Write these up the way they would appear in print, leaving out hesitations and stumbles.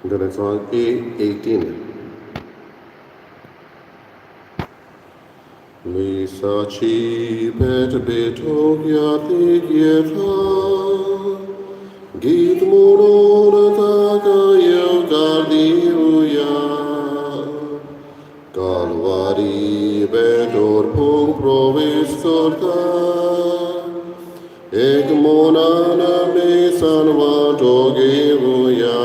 The next one, A18. Misaci bet betok yatik yeta, Git munon taka gardiuya, Calvari betor pung provis corta, Ec monana me salvato gevuya.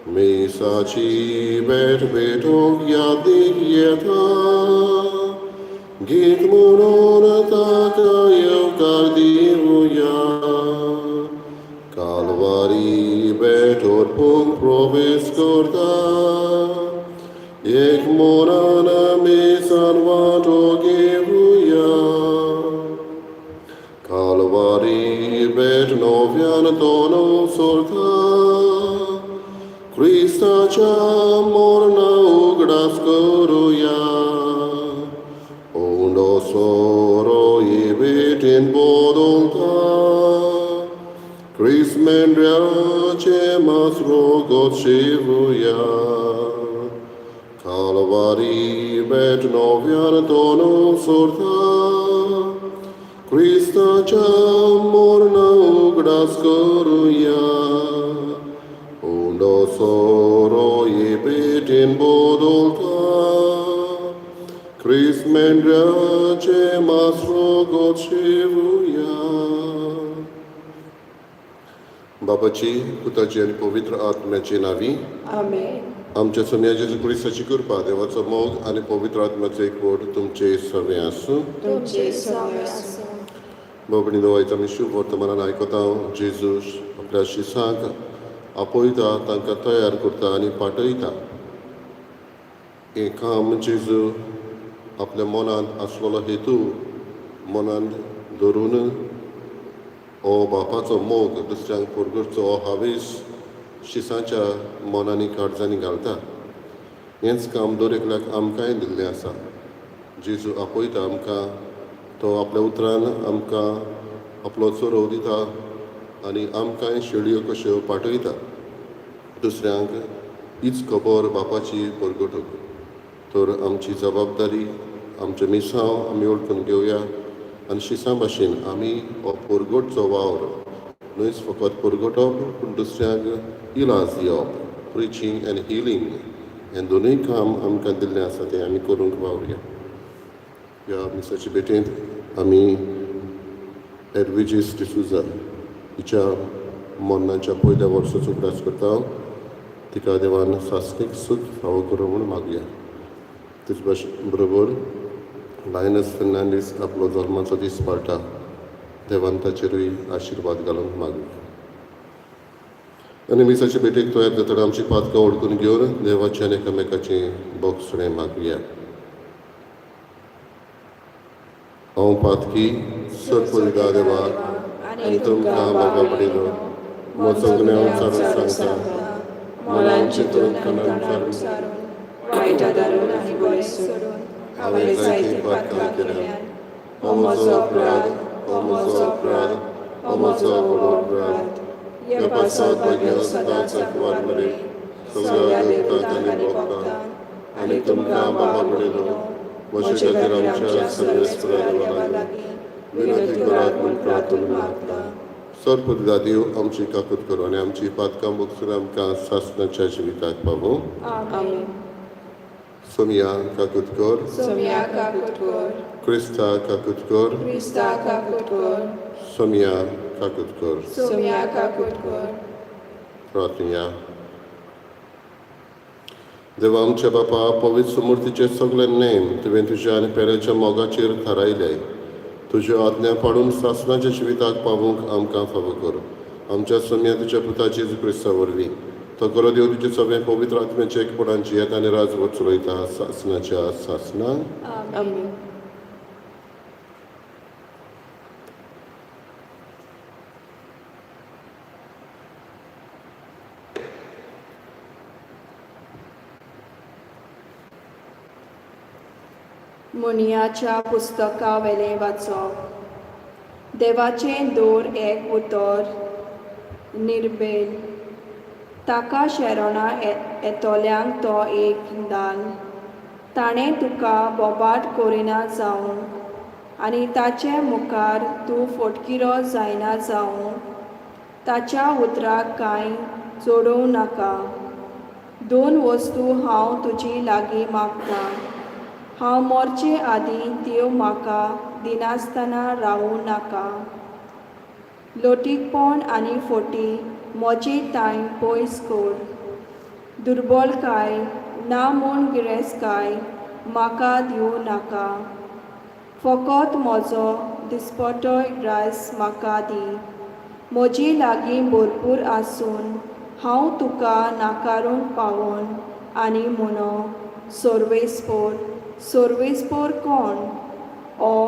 Misaci bet betok yadik yeta, Git munon taka gardiuya. Calvari betor pung provis corta, Ec monana me salvato gevuya. Calvari bet novian tono sorta, क्रिस्ताच्या मोरना उगडास करूया. उंडो सोरो इबेटीन बदलता, क्रिस्त मेंढ्याचे मास रोगत शिवूया. Calvari bet novian tono sorta, क्रिस्ताच्या मोरना उगडास करूया. उंडो सोरो इबेटीन बदलता, क्रिस्त मेंढ्याचे मास रोगत शिवूया. बाबाची, पुताची आनी पवित्र आत्म्याची नावी. आमेन. आमच्या सोमया जेजू क्रिस्ताची कृपा, देवाचो मोग आनी पवित्र आत्म्याचो एकवट तुमचे सगळें आसूं. तुमचे सगळे आसूं. बाबणी आयज आमी शुभ वर्तमानान आयकता, जेजूस आपल्या शिसांक आपयता, तांकां तयार करता आनी पाठयता. हें काम जेजू आपल्या मनांत आसलेलो हेतू मनांत धरून, हो बापाचो मोग दुसऱ्यांक परगटचो हो हावेस शिसांच्या मनांनी काळजांनी घालता. हेंच काम दर एकल्याक आमकांय दिल्लें आसा. जेजू आपयता आमकां, तो आपल्या उतरान आमकां आपलो चरोव दिता आनी आमकांय शेळयो कश्यो पाठयता दुसऱ्यांक हीच खबर बापाची परगटूंक. तर आमची जबाबदारी, आमचें मिसांव आमी वळखून घेवया आनी शिसां भाशेन आमी हो परगटचो वावर न्हयच फकत परगटप पूण दुसऱ्यांक इलाज दिवप, प्रिचींग आनी हिलींग, हें दोनूय काम आमकां दिल्लें आसा, तें आमी करूंक वावरुया. ह्या मिसाचे भेटेंत आमी एडविजीस डिसूजा हिच्या मरणाच्या पयल्या वर्साचो उगडास करता. तिका देवान सासणीक सूख फावो करूं म्हूण मागया. तेच बरोबर लायनस फर्नांडीस आपलो जल्माचो दीस पाळटा, देवान ताचेरूय आशिर्वाद घालूंक मागया. आनी मिसाचे भेटेक तयार जातना आमची पातकां वळखून घेवन देवाचे आनी एकामेकाचें बोगसणें मागया. हांव पातकी सरपरिदा देवा आनी तुमकां बाबा पडिलो म्हजो गुन्यांव चालू सांगता, मनान चिंतून कणान सारून, वायट धरून आनी बरें सोडून हांवें जायते पातकां केल्यात. हो म्हजो अपराध, हो म्हजो अपराध, हो म्हजो व्हडलो अपराध. हे पासत भाग्य सदांच आंकवार मरे, सगळ्या देवतांक आनी भक्तांक आनी तुमकां बाबा पडिलो म्हजे खातीर आमच्या सर्वेस्परा देवा लागीं विनंती करात म्हूण प्रार्थना मागता. सरपरिदा देव आमची काकूत करूं आनी आमची पातकां भोगसून आमकां सासणाच्या जिविताक पावूं. आमेन. सोमिया काकूत कर. सोमया काकूत कर. क्रिस्ता काकूत कर. क्रिस्ता काकूत कर. सोमिया काकूत कर. सोमया काकूत कर. प्रार्थना. देवा आमच्या बापा, पवित्र मुर्तीचे सगळे नेम तुवें तुज्या आनी पेऱ्याच्या मोगाचेर थारायले. तुज्यो आज्ञा पाळून सासणाच्या जिविताक पावूंक आमकां फावो कर, आमच्या सोम्या तुज्या पुता जेजू क्रिस्ता वरवीं. तो खरो देव तुजे सगळें पवित्र आत्म्याच्या एकपणान जियेता आनी राजवट चलयता सासणाच्या सासणाक. आमेन. मुनियाच्या पुस्तका वेलें वाचप. देवाचें दर एक उतर निर्बेल ताका शेरोणा येतोल्यांक तो एक दाल. ताणें तुका बोबाट करिना जावंक आनी ताचे मुखार तूं फटकिरो जायना जावंक ताच्या उतराक कांय जोडोवं नाका. दोन वस्तू हांव तुजी लागीं मागतां, हांव मरचे आदीं त्यो म्हाका दिनासतना रावूं नाका. लोटीकपण आनी फोटी म्हजी तांय पयस कर. दुर्बलकाय ना म्हूण गिरेस्तकाय म्हाका दिवं नाका. फकत म्हजो दिसपटोय ग्रास म्हाका दी. म्हजी लागीं भरपूर आसून हांव तुका नाकारूंक पावोन आनी म्हणो सोर्वेस्पोर सोर्वेस्पोर कोण ओ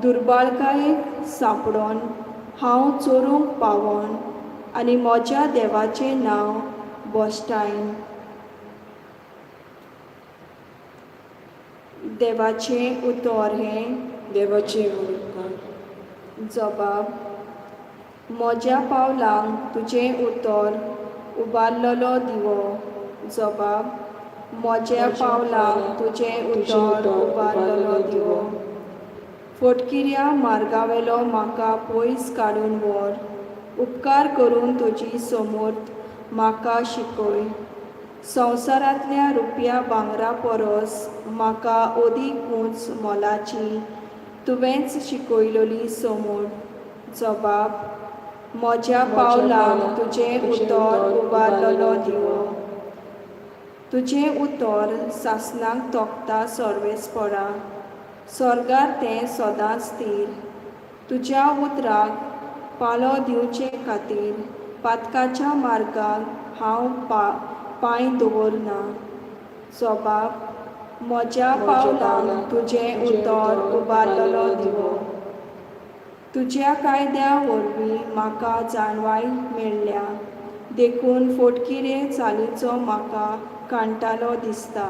दुर्बाळकायेक सांपडोन हांव चोरूंक पावोन आनी म्हज्या देवाचें नांव बोश्टायन. देवाचें उतर हें देवाचे उपकार. जबाब. म्हज्या पावलांक तुजें उतर उबारलेलो दिवो. जबाब. म्हज्या पावलांक तुजें उतर उबारलेलो दिवो. फटकिऱ्या मार्गावेलो म्हाका पयस काडून व्हर. उपकार करून तुजी समर्थ म्हाका शिकय. संवसारांतल्या रुपया भांगरा परस म्हाका अदीक उंच मोलाची तुवेंच शिकयलेली समोर. जबाब. म्हज्या पावलांक तुजें उतर उबारलेलो दिवो. तुजें उतर सासणाक तोखता सर्वेस्परा, स्वर्गार तें सदांच स्थीर. तुज्या उतराक पाळो दिवचे खातीर पातकाच्या मार्गाक हांव पांय दवरना. जबाब. म्हज्या पावलांक तुजें उतर उबारलेलो दिवो. तुज्या कायद्या वरवीं म्हाका जाणवाय मेळ्ळ्या, देखून फटकिरे चालीचो म्हाका कांटालो दिसता.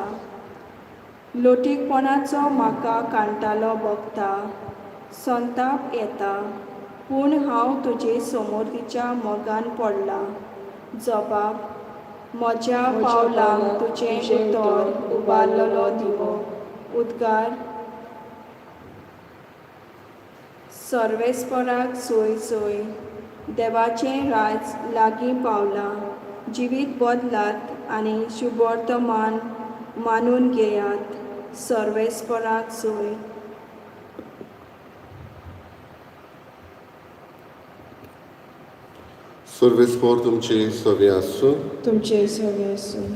लोटीकपणाचो म्हाका कांटालो भोगता, संताप येता, पूण हांव तुजे समोरतीच्या मोगान पडलां. जबाब. म्हज्या पावलांक तुजें उतर उबारलेलो दिवो. उद्गार. सर्वेस्पराक सोय सोय, देवाचें राज लागीं पावलां. जिवीत बदलात आनी शुभवर्तमान मानून घेयात. सर्वेस्पराक सोय. सर्वेस्पोर तुमचे सगळे आसूं. तुमचे सगळे आसूं.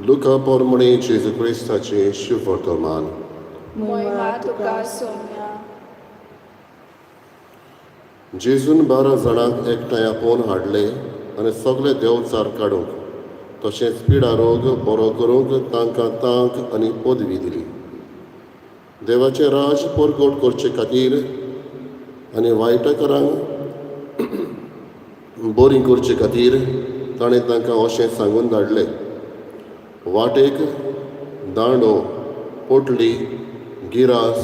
लुका पोरमणे जेजू क्रिस्ताचें शुभवर्तमान. महिमा तुका सोम्या. जेजून 12 जाणांक एकठांय आपोवन हाडले आनी सगळे देवचार काडूंक तशेंच पिडा रोग बरो करूंक तांकां तांक आनी पदवी दिली. देवाचें राज परगट करचे खातीर आनी वायटकारांक बरी करचे खातीर ताणें तांकां अशें सांगून धाडलें, वाटेक दांडो, पोटली, गिरास,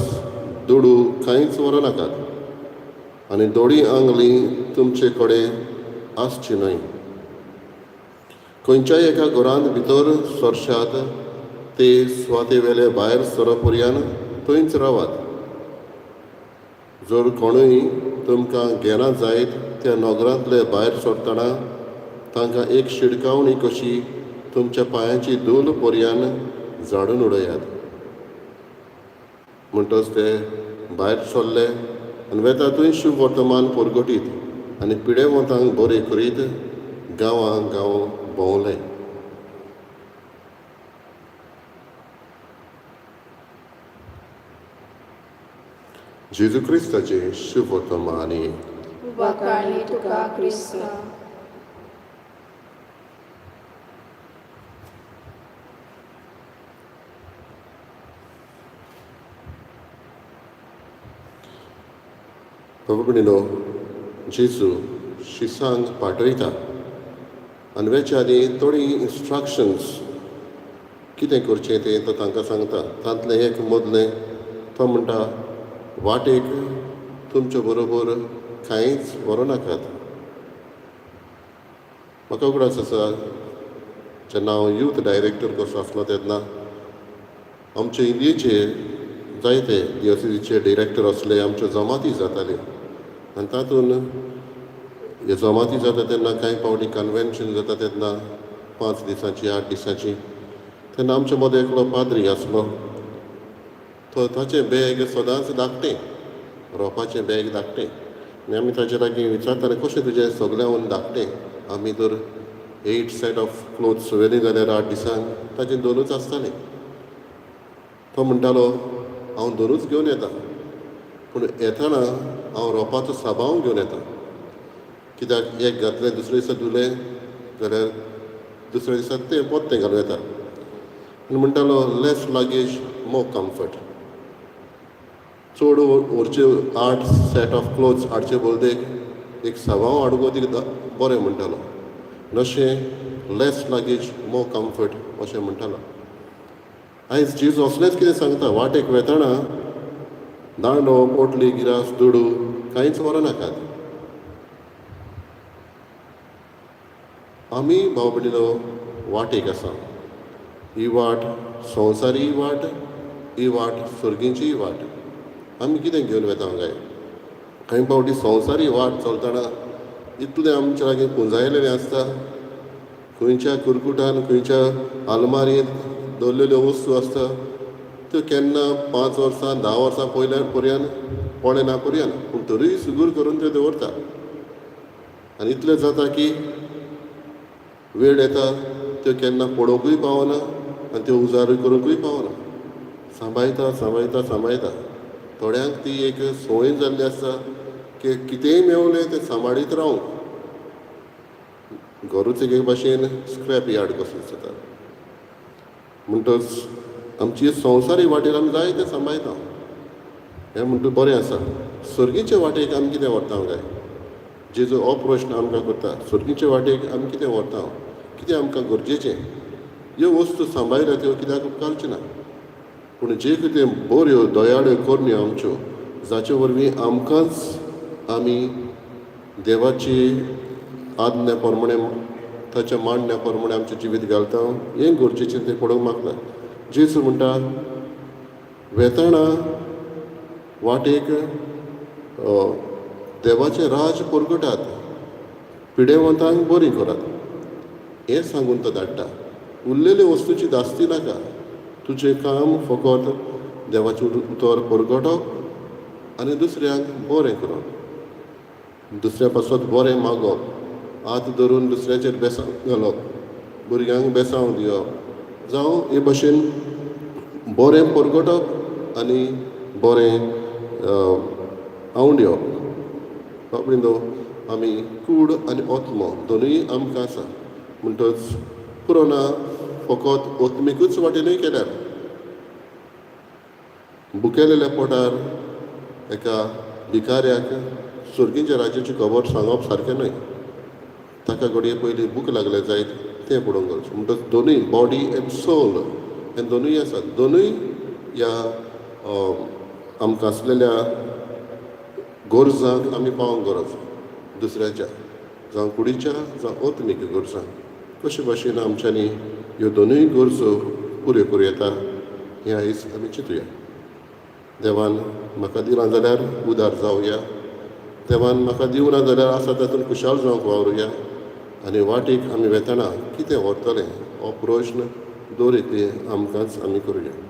दुडू कांयच व्हरनाकात आनी दोडी आंगली तुमचे कडेन आसची न्हय. खंयच्याय एका घरांत भितर सरशात ते सुवातेवेले भायर सरपर्यान थंयच रावात. जर कोणूय तुमकां घेना जायत त्या नगरांतले भायर सरतना तांकां एक शिडकावणी कशी तुमच्या पांयांची धूल पर्यान झाडून उडयात. म्हणटच ते भायर सरले आनी वेता थंय शुभ वर्तमान परगटीत आनी पिडेवंतांक बरे करीत गांवां गांव भोंवले. जेजू क्रिस्ताचें शुभ वर्तमान. वाकाणी तुका क्रिस्ता. बाबा भयणीनो, जेजू शिसांक पाठयता आनी वेच्या आदीं थोडीं इन्स्ट्रक्शन्स कितें करचें तें तो तांकां सांगता. तांतलें एक मदलें तो म्हणटा, वाटेक तुमचे बरोबर कांयच व्हरूं नाकात. म्हाका उगडास आसा, जेन्ना हांव यूथ डायरेक्टर कसो आसलो तेन्ना आमचे इंडियेचे जायते डिओसीजीचे डिरेक्टर आसले, आमच्यो जमाती जाताल्यो आनी तातूंत ह्यो जमाती जाता तेन्ना कांय फावटी कन्वेन्शन जाता तेन्ना 5 दिसांची 8 दिसांची, तेन्ना आमचे मदें एकलो पाद्री आसलो, तो ताचें बॅग सदांच धाकटें, रोपाचें बॅग धाकटें. आनी आमी ताचे लागीं विचारताले कशें तुजें सगळ्यां धाकटें, आमी तर 8 सेट ऑफ क्लोथ्स व्हेली जाल्यार 8 दिसांक ताचें 2च आसतालें. तो म्हणटालो हांव 2च घेवन येता, पूण येतना हांव रोपाचो साबांव घेवन येता, कित्याक एक घातलें दुसरे दिसा धुलें जाल्यार दुसऱ्या दिसा तें पोत्तें घालूं येता. आनी म्हणटालो लेस लगेज मोर कम्फर्ट, चड व्हरचे 8 सेट ऑफ क्लोथ्स हाडचे बदलेक एक साबांव हाडूंक वतीक बरें म्हणटालो. अशें लेस लगेज मोर कम्फर्ट अशें म्हणटालो. आयज जेजू असलेंच कितें सांगता, वाटेक वेतना दांडो पोटली गिरास दुडू कांयच व्हरनाकात. आमी भाव भयणीनो वाटेक आसा, ही वाट संवसारी वाट, ही वाट सर्गींची वाट. आमी कितें घेवन वेता काय? कांय फावटी संवसारी वाट चलतना इतलें आमच्या लागीं पुंजायलेलें आसता, खंयच्या कुरकुटान खंयच्या आलमारींत दवरलेल्यो वस्तू आसता त्यो केन्ना 5 वर्सां 10 वर्सां पयल्या पर्यंत पळयना पर्यंत, पूण तरूय सुगूर करून त्यो दवरता. आनी इतलें जाता की वेळ येता त्यो केन्ना पळोवंकूय पावना आनी त्यो उजारूय करूंकूय पावना. सांबाळटा सांबाळटा सांबाळटा. थोड्यांक ती एक संवय जाल्ली आसता की कितेंय मेवलें तें सांबाळीत रावंक, घरूच एक भाशेन स्क्रॅप यार्ड कसो दिसता. म्हणटच आमची संवसारी वाटेर आमी जाय तें सांबाळटा, हें म्हणटच बरें आसा. सर्गीचे वाटेक आमी कितें व्हरता काय? जेजू हो प्रश्न आमकां करता, सर्गीचे वाटेक आमी कितें व्हरता, कितें आमकां गरजेचें? ह्यो वस्तू सांबाळ्ळ्यो त्यो कित्याक उपकारच्यो ना, पूण जे कितें बऱ्यो दयाळ्यो करण्यो आमच्यो जाचे वरवीं आमकांच आमी देवाची आज्ञा प्रमाणे ताच्या मांडण्या प्रमाणे आमचें जिवीत घालता, हें गरजेचें तें पळोवंक मागता. जेजू म्हणटा वेतना वाटेक देवाचें राज परगटात, पिडेवंतांक बरी करात, हें सांगून तो धाडटा. उरलेले वस्तूची धास्ती नाका, तुजें काम फकत देवाचें उतर परगटप आनी दुसऱ्यांक बरें करप, दुसऱ्या पासत बरें मागप, हात धरून दुसऱ्याचेर बेसांव घालप, भुरग्यांक बेसांव दिवप, जावं हे भशेन बरें परगटप आनी बरें आवंडेवप. बाबडीनो आमी कूड आनी आत्मो दोनूय आमकां आसा, म्हणटच पुरो ना फकत ओतमिकूच वाटेनूय केल्यार बुकेलेल्या पोटार एका भिकाऱ्याक सर्गीच्या राज्याची खबर सांगप सारकें न्हय, ताका घडये पयलीं भूक लागले जायत तें पळोवंक गरज. म्हणटच दोनूय बॉडी एंड सोल हे दोनूय आसात, दोनूय ह्या आमकां आसलेल्या गरजांक आमी पावोंक गरज, दुसऱ्याच्या जावं कुडीच्या जावं ओतमीक गरजांक. कशे भाशेन आमच्यांनी ह्यो दोनूय गरजो पुऱ्यो करूं येता हें आयज आमी चिंतुया. देवान म्हाका दिलां जाल्यार उदार जावया, देवान म्हाका दिवना जाल्यार आसा तातूंत खुशाल जावंक वावरुया, आनी वाटेक आमी वेतना कितें व्हरतलें हो प्रश्न दर एकले आमकांच आमी करुया.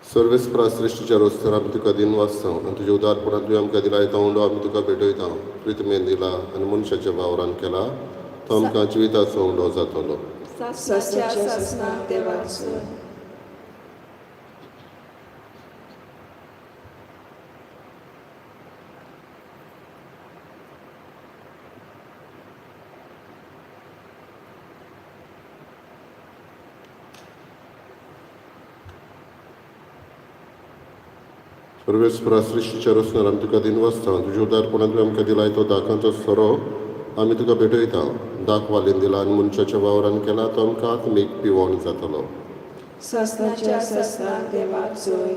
सर्वेस्परा सृश्टीच्या रोस्तर आमी तुका दिन वाचता आनी तुज्या उदारपणान तुवें आमकां दिला तो उंडो आमी तुका भेटयता. प्रितमेन दिला आनी मनशाच्या वावरान केला तो आमकां जिविताचो उंडो जातलो. सासणाच्या सासणाक देवाचो. परमेश्वरा, सृश्टीच्या रचणार आमी तुका दिनवासता. तुज्या उदारपणान तुवें आमकां दिलाय तो दाकांचो सोरो आमी तुका भेटयता. दाक वालीन दिला आनी मनशाच्या वावरान केला तो आमकां आत्मीक पिवण जातलो. सासणाच्या सासणाक देवाक जोय.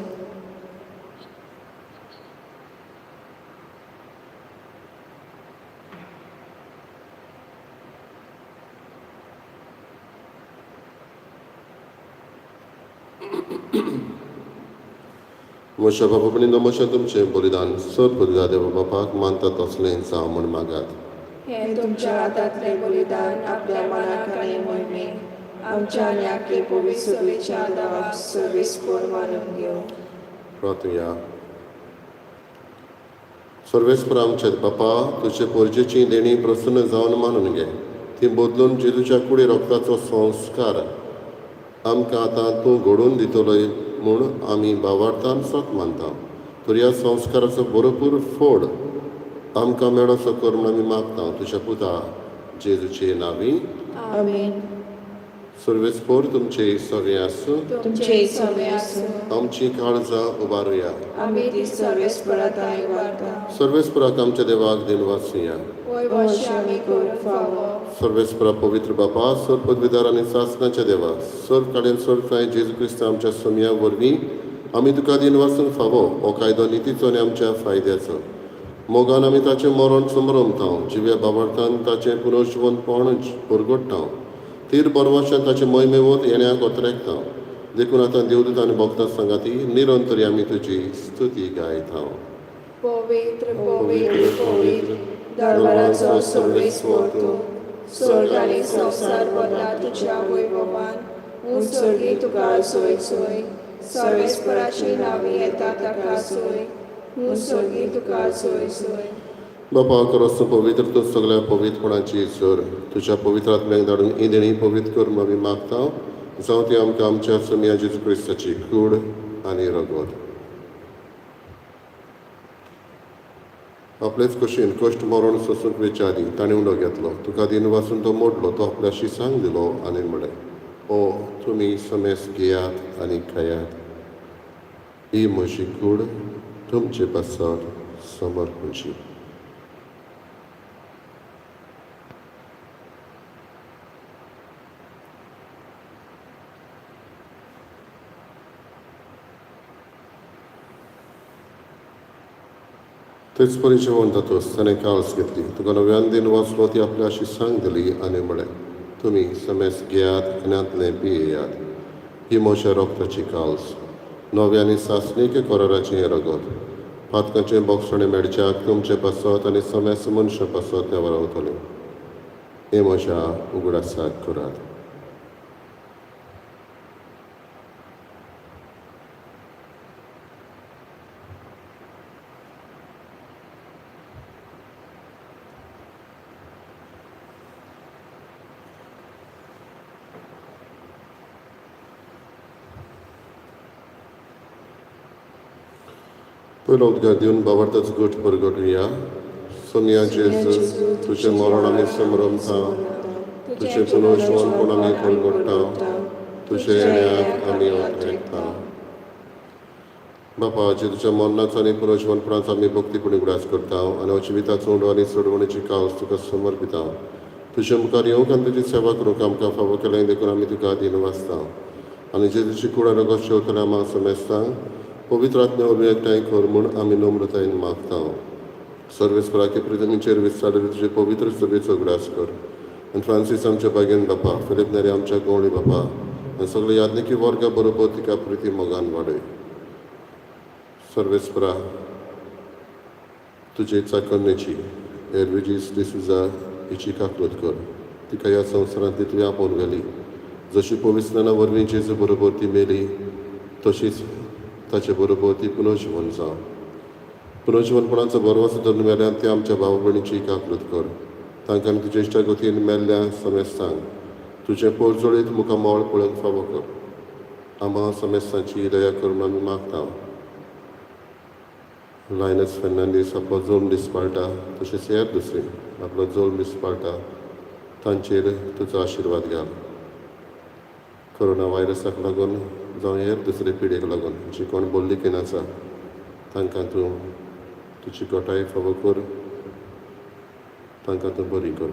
म्हज्या बाबा आनी म्हज्या तुमचें बलिदान सत बलिदान देवा बापाक मानता तसलें जावं म्हूण मागात. हें तुमच्या हातांतलें बलिदान आपल्या मनाक आनी मोहिमेक आमच्या आनी आपले पवित्र सभेच्या देवाक सर्वेस्पर मानून घेवं. प्रार्थुया. सर्वेस्पर आमचे बापा, तुजे पोरजेची देणी प्रसन्न जावन मानून घे. ती बदलून जेजूच्या कुडी रोगताचो संस्कार आमकां आतां तूं घडोवन दितलोय म्हूण आमी भावार्थान सत मानता. तर ह्या संस्काराचो भरपूर फोड आमकां मेळोसो कर म्हूण आमी मागता तुज्या पुता जेजूचे नांवी. आमेन. सर्वेस्पर तुमचे सगळें आसूं. तुमचे सगळे आसूं. आमची काळजां उबारुया. आमी ती सर्वेस्परा थांय वारता. सर्वेस्पराक आमच्या देवाक दिनवासुया. वय वर्षा आमी करूंक फावो. सर्वेस्परा पवित्र बापा, सर्व पदवीदार आनी सासणाच्या देवा, सर्व काडीन सर्व ठांय जेजू क्रिस्त आमच्या सोमया वरवीं आमी तुका दिनवासूंक फावो. हो कायदो नितीचो आनी आमच्या फायद्याचो. मोगान आमी ताचें मरण समरमता, जिव्या बाबार्थान ताचें पुनर्जिवंतपण परगट्टा, तीर बरवाशान ताचें मोहिमेवत येण्याक ओतरेकता. देखून आतां देवदूत आनी भक्तां सांगाती निरंतरी आमी तुजी स्तुती गायता. पवित्र पवित्र पवित्र दरबाराचो सर्वेस्पर तूं, स्वर्ग आनी संवसार भरला तुज्या वैभवान. उंच स्वर्गी तुका सोय सोय, सर्वेस्पराची नांवी येता ताका सोय, उंच स्वर्गी तुका सोय सोय. बापा खरोच तूं पवित्र, तूं सगळ्या पवित्रपणाची जोर. तुज्या पवित्र आत्म्याक धाडून ही देणी पवित्र कर म्हूण आमी मागता. जावं ती आमकां आमच्या सोमया जेजू क्रिस्ताची कूड आनी रगत. आपलेच कशेन कश्ट मरण सोसूंक वेच्या आदीं ताणें उलो घेतलो, तुका दिन वासून तो मोडलो, तो आपल्या शिसांक दिलो आनी म्हळें, ओ तुमी समेस घेयात आनी खायात, ही म्हजी कूड तुमचे पासत समर्पणची. तेच परी जेवण जातच ताणें काळस घेतली, तुका नव्यान दिन वाचलो, ती आपल्या शिसांक दिली आनी म्हळें, तुमी समेस घेयात आनी हांतलें पियेयात, ही म्हज्या रोगताची काल्स, नव्या आनी सासणीक कराराचें रगत, पातकांचें बोगसणें मेळच्याक तुमचें पासत आनी समेस मनशां पासत तें वरावतलें. हें म्हज्या उगडासाक करात. पयलो उदकार दिवन बाबार्थाचो गट परगटुया. सोमया जेजू, तुजें मरण आमी समरमता, तुजें पुनर्जिवनपण आमी परगट्टा, तुजें येण्याक आमी अटरेकता. बापा, जेजूच्या मरणाचो आनी पुनर्जिवनपणाचो आमी भक्तीपणी उगडास करता आनी जिविताचो उंडो आनी सोडवणेची कावस तुका समर्पिता. तुजे मुखार येवंक आनी तुजी सेवा करूंक आमकां फावो केलें देखून आमी तुका दिनवासता. आनी जेजूची कूड आनी रगत शेवतल्या आमकां समेस्तांक पवित्र आत्म्या वरवीं एकठांय कर म्हूण आमी नम्रतायेन मागता. सर्वेस्पराचे पृथ्वीचेर विस्तारलेले तुजे पवित्र सभेचो उगडास कर आनी फ्रांसीस आमच्या बागेन बापा, फिलीप नेरी आमच्या गवळी बापा आनी सगळे याज्ञिकी वर्गा बरोबर तिका प्रिती मोगान वाडय. सर्वेस्परा, तुजे चाकन्नेची एरविजीस डिसुजा हिची काकूत कर. तिका ह्या संवसारांतली तुवें आपोवन व्हेली. जशी पवित्रना वरवीं जेजू बरोबर ती मेली, तशीच ताचे बरोबर ती पुनर्जिवन जावं. पुनर्जिवनपणाचो बरवस धरून मेल्यान ती आमच्या भाव भयणीची काकूत कर. तांकां आनी तुज्या इश्टागतीन मेल्ल्या समेस्तांक तुजें पोरजोळीत मुखामळ पळोवंक फावो कर. आम्हा समेस्तांची दया कर म्हूण आमी मागता. लायनस फेर्नांडीस आपलो जोल्म दीस पाळटा, तशेंच हेर दुसरे आपलो जोल्म दीस पाळटा, तांचेर तुजो आशिर्वाद घाल. कोरोना व्हायरसाक लागून जावं हेर दुसरे पिडेक लागून जी कोण बोल्ली आसा तांकां तूं तुजी घटाय फावो कर, तांकां तूं बरी कर.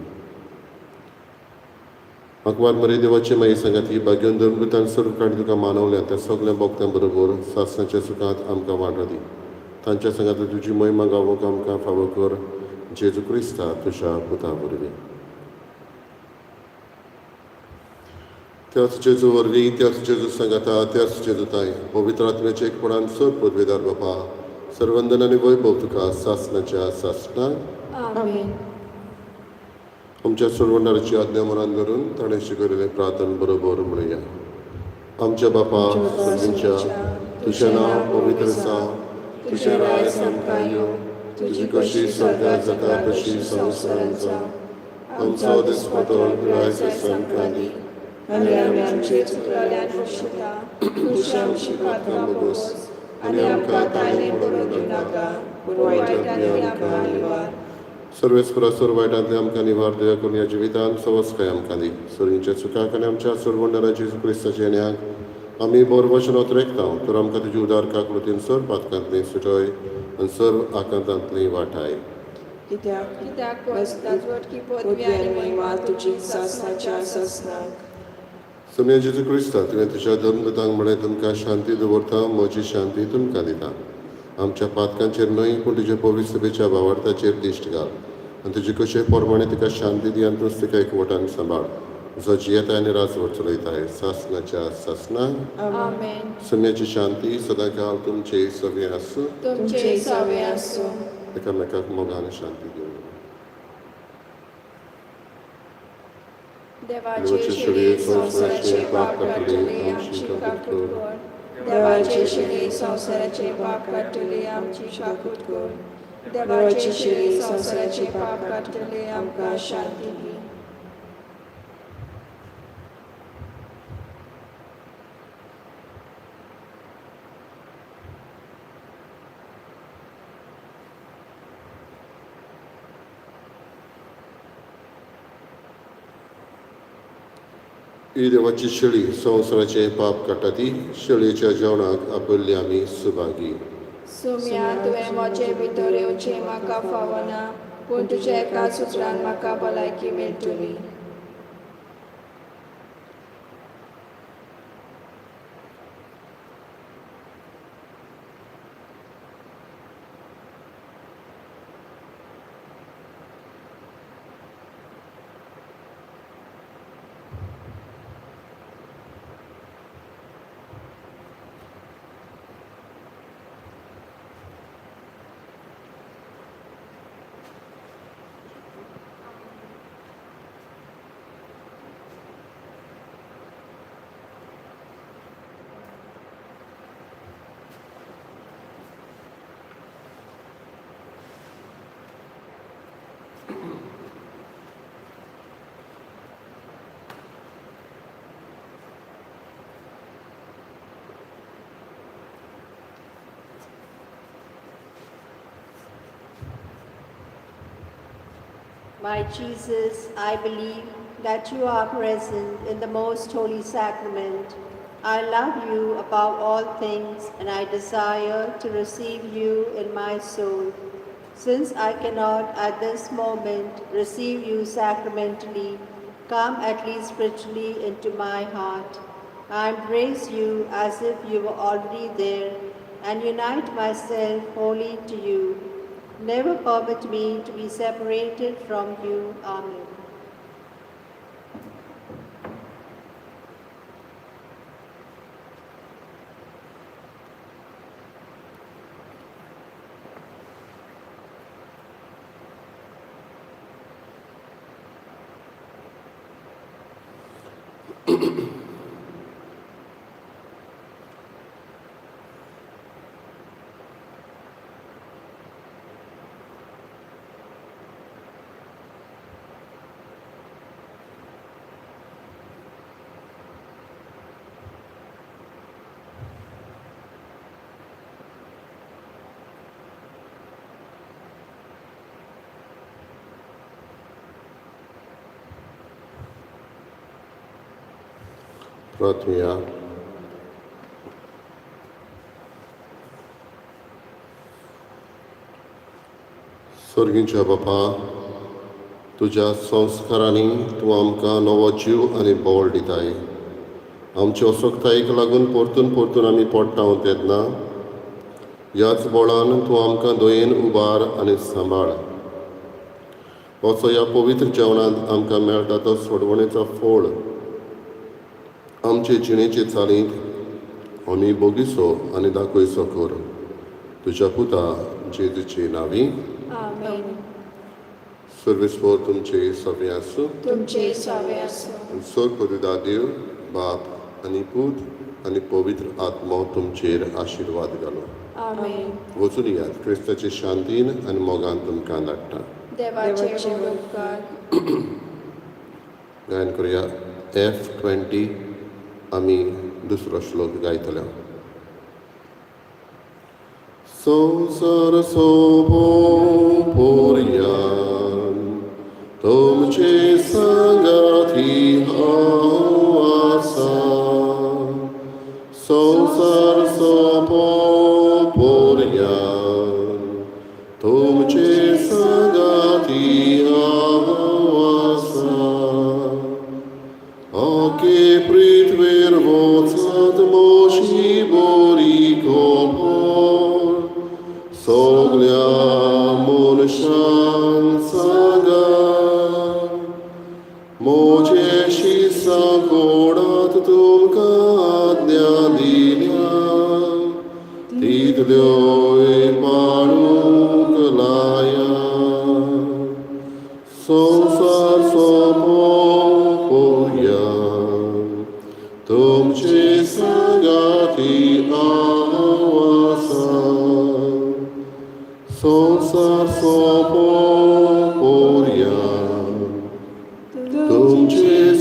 आंकवार मरे देवाची माई सांगात ही भाग्योन धर्मदूतान सर्व काणी तुका मानवल्या त्या सगल्या भक्तां बरोबर सासणाच्या सुखांत आमकां वांटो दी. तांच्या सांगात तुजी महिमा गावोंक आमकां फावो कर, जेजू क्रिस्ता तुज्या पुता वरवीं. त्याच जेजू वरवीं, त्याच जेजू सांगाता, त्याच जेजू ताय पवित्र आत्म्याच्या एकपणान सर पदवेदार बापा, सर्वंदन आनी वैभव तुका सासणाच्या सासणाक. आमेन. आमच्या सोडवणाराची आज्ञा मनान धरून ताणें शिकयलेलें प्रार्थन बरोबर म्हणुया. आमच्या बापा सर्वींच्या, तुजें नांव पवित्र जावं, तुजें राज आमकां येवं, तुजी कशी स्वर्गात जाता तशी संवसारांत जावं. आमचो दिसपटो राज आमकां दी आनी आमी आमचे चुकलेल्यान बक्षिता, तुज्या आमची पात्रां भोगोस आनी आमकां तायले पडून दिवनाका, पूण वायटांतली आमकां निवार. सर्वेस्परा सर्व वायटांतले आमकां निवार, दया करून ह्या जिवितान सवस्काय आमकां दी. सरींच्या सुखाक आनी आमच्या सोडवणदारा जेजू क्रिस्ताच्या येण्याक आमी बरो वचनात रेखता, तर आमकां तुजी उदार काकळुतीन सर्व पातकांतली सुटय आनी सर्व आकांतांतली वाटाय. कित्याक कित्याक राजवटकी पदवी आनी महिमा तुजी सासणाच्या सासणाक. सोम्या जेजू क्रिस्ता, तुवें तुज्या धर्मदूतांक म्हळें, तुमकां शांती दवरता, म्हजी शांती तुमकां दिता. आमच्या पातकांचेर न्हय पूण तुज्या पवित्र सभेच्या भावार्थाचेर दिश्ट घाल आनी तुजे कशे प्रमाणे तिका शांती दी आनी तूंच तिका एकवटान सांबाळ, जो जियेता आनी राजवट चलयताय सासणाच्या सासणाक. आमेन. सोम्याची शांती सदांकाळ तुमचे सगळें आसूं. तुमचे सवे आसूं. एकामेकाक मोगान शांती दिवं. देवाचे शिरे संवसाराचे पाप काडटले, आमची काकूट कर. देवाचे शिरे संवसाराचे पाप काडटले, आमची काकूट कर. देवाचे शिरे संवसाराचे पाप काडटले, आमकां शांती दी. ही देवाची शेळी संवसाराचे पाप काडटा ती शेळयेच्या जेवणाक आपयल्ली आमी सुभागी. सुम्या, तुवें म्हजे भितर येवचें म्हाका फावना, पूण तुज्या एकाच उतरान म्हाका भलायकी मेळटली. My Jesus, I believe that you are present in the most holy sacrament. I love you above all things, and I desire to receive you in my soul. Since I cannot at this moment receive you sacramentally, come at least spiritually into my heart. I embrace you as if you were already there, and unite myself wholly to you. Never permit me to be separated from you. Amen. प्रार्थुया. सर्गींच्या बापा, तुज्या संस्कारांनी तूं आमकां नवो जीव आनी बळ दिताय. आमचे असक्तायेक लागून परतून परतून आमी पडटा तेन्ना ह्याच बळान तूं आमकां दयेन उबार आनी सांबाळ. असो ह्या पवित्र जेवणांत आमकां मेळटा तो सोडवणेचो फळ आमचे जिणेचे चालींत आमी बोगिसो आनी दाखयसो कर. तुज्या पुता जेजूचे नांवी. आमेन. सर्वेस्पोर तुमचे सगळे आसूं. तुमचे सावे आसूं. आनी सर्व देव बाप आनी पूत आनी पवित्र आत्मो तुमचेर आशिर्वाद घालो. आमेन. वचून यात, क्रिस्ताचे शांतीन आनी मोगान तुमकां धाडटा. देवाचे व्हड उपकार. गायन करुया F 20. आमी दुसरो श्लोक गायतले. संवसार सोंपोपर्यान तुमचे सांगाती हांव आसा. संवसार सोंपोपर्यान तुमचे सांगाती हांव आसा. आखे पृथ्वेर वचात म्हजी बरी खबर सगळ्या मनशांक सांगात. म्हजे शिसां कोडात तुमकां आज्ञा दिल्या तितल्योय पाळूंक लाया. संवसार सोंपोपर्यान तुमचे सांगाती हांव आसा. संवसार सोंपोपर्यान तुमचे